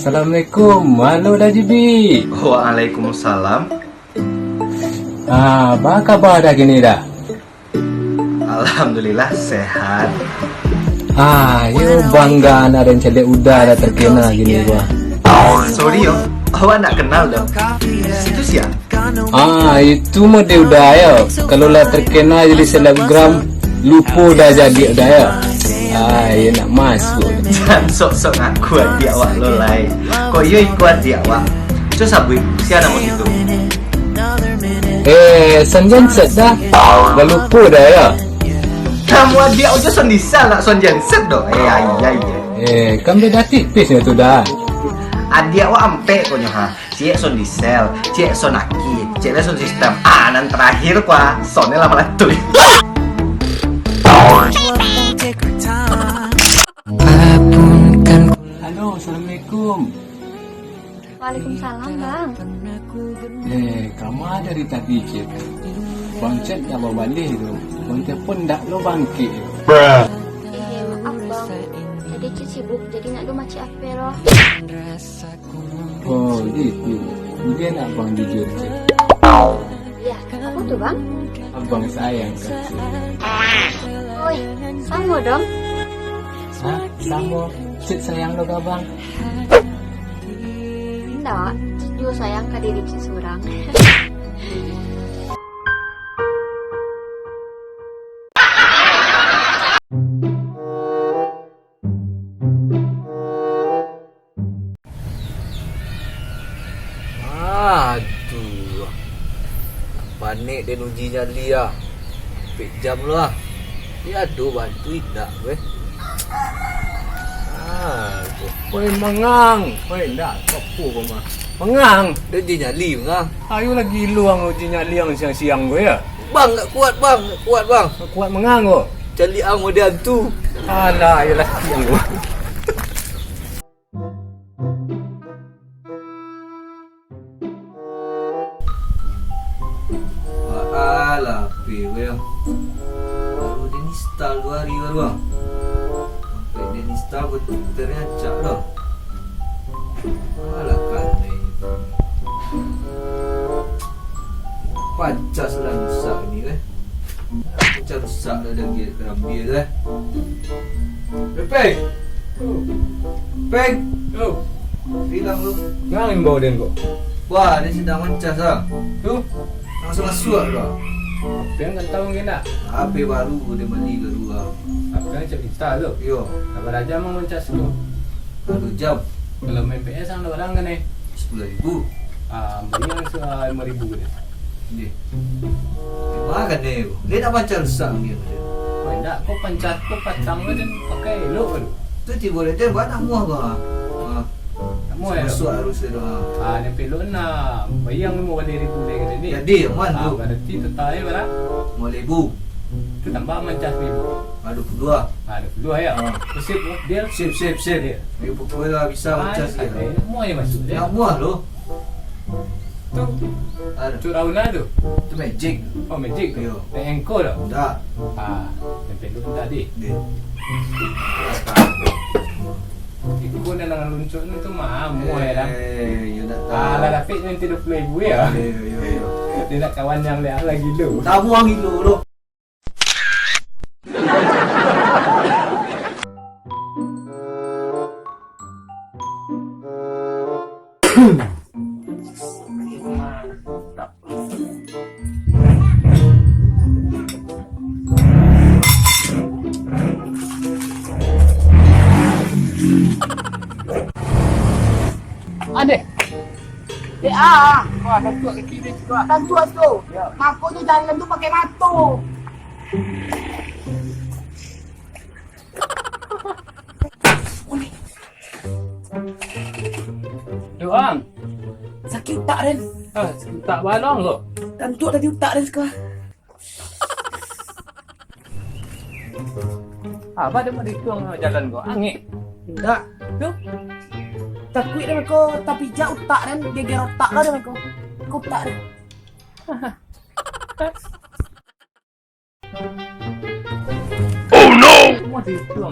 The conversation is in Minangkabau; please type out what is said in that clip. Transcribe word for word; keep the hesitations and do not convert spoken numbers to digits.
Assalamualaikum. Halo, Da Jibi. Waalaikumsalam. Ah, baa kaba Da kini, Da? Alhamdulillah, sehat. Ah, yo bangga anak den caliak Uda Da terkena kini ko. Sorry yo, awak ndak kenal doh. Itu sia? Ah, itu mode Uda yo. Kalau lah terkena jadi selebgram, lupo Da jadi Uda yo. Ah, yo nak masuk. Jan sok-sok ngaku adiak awak lo lai. Kok iyo iko adiak awak? Cubo sabuik, sia namo situ? Eh, Son Genset Da. Lah lupo Da yo. Namo adiak awak Son Diesel, ndak Son Genset doh. Eh, ayai. Eh, kan beda tipis nyo tu Da. Adiak awak ampek ko nyo ha. Ciek Son Diesel, ciek Son Aki, ciek lai Son System. Ah, nan terakhir ko ah, Son lah malatuih. Halo, assalamualaikum. Waalaikumsalam, Bang. Eh, kama dari tadi, Cik? Bang Chat dah babaleh tu. Bang telepon ndak lo bangkik. Eh, maaf, Bang. Tadi Cik sibuk, jadi ndak lo macik H P lo. Oh, gitu. Mungkin abang jujur, Cik. Iya, apa tuh, Bang? Abang sayang ka Cik. Oi, samo dong. Hah? Samo? Cik sayang lo ka abang? Ndak, Cik juga sayang ka diri Cik surang. Aduh. Panek den uji nyali ah. Ampek jam lo ah. Tapi ado bantu indak weh. Aduh. Oi, mangang. Oi, indak. Apo ko mah? Mangang. Den uji nyali, mangang. Ayo lah gilo ang uji nyali ang siang-siang ko yo. Bang, ndak kuat, Bang. Ndak kuat, Bang. Ndak kuat mangang ko. Caliak ang mode antu. Alah, ayolah, siang ko. Wah, alah, P W. Baru den install duo hari baru, ah. Sampai den install, komputer nyo rancak doh. Alah, kanai. Pancas lah rusak ni, eh. Pancas rusak lah, dah gila karambia tu, eh. Peng! Peng! Yo. Bilang lu. Nang imbau den ko? Wah, dia sedang mancas ah. Tu? Langsung masuk lah. Apa yang kau tahu mungkin tak? H P baru dia beli baru ah. Apa yang cak minta tu? Yo. Berapa jam mau mancas tu? Satu jam. Kalau main P S ang ada barang kan eh? Sepuluh ribu. Ah, bayar se-, ah, lima ribu dia. Deh. Makan deh. Dia nak pancas rusak mungkin. Oh, indak. Kau pancas, kau pasang kau dan pakai elok kan? Tu tibo dia, dia buat nak muah bah. Ah. Nak muah ya? Masuk harus dia doh. Ah, nempel lo nah. Bayang lima baleh ribu dia kata ni. Jadi, aman tu. Ah, berarti totalnya berapa? Lima ribu. Tu tambah mancas ribu. Ah, dua puluh dua. Ah, dua puluh dua ya? Ah. Sip, oh, deal. Sip, sip, sip. Deal. Ayo, pokoknya lah bisa mancas dia. Nak muah je masuk dia. Nak muah lo. Tu. Ada. Tu Rauna tu? Tu magic. Oh, magic tu? Yo. Yang engko tu? Ndak. Ah, yang penduk tadi. Deh. Iko nan dengan luncur ni tu mah, muah ya, dah. Eh, yo ndak tahu. Ah, lah dapik nanti dua puluh ribu ya. Yo, yo, yo. Dia nak kawan yang lihat lagi lu. Tabuang gilo tu. Ade. Eh, ah. Wah, tantuak kaki dia tu, ah. Tantuak tu. Ya. Makonyo jalan tu pakai mato. Doang. Sakik utak, Den. Ah, sakik utak balong lo. Tantuak tadi utak, Den, sekarang. Apa dia mau dituang jalan ko? Angek. Indak. Tu? Takuik dek ko, tapi jak utak den, geger otak lah dek ko. Ko utak den. Oh no! Mau dituang.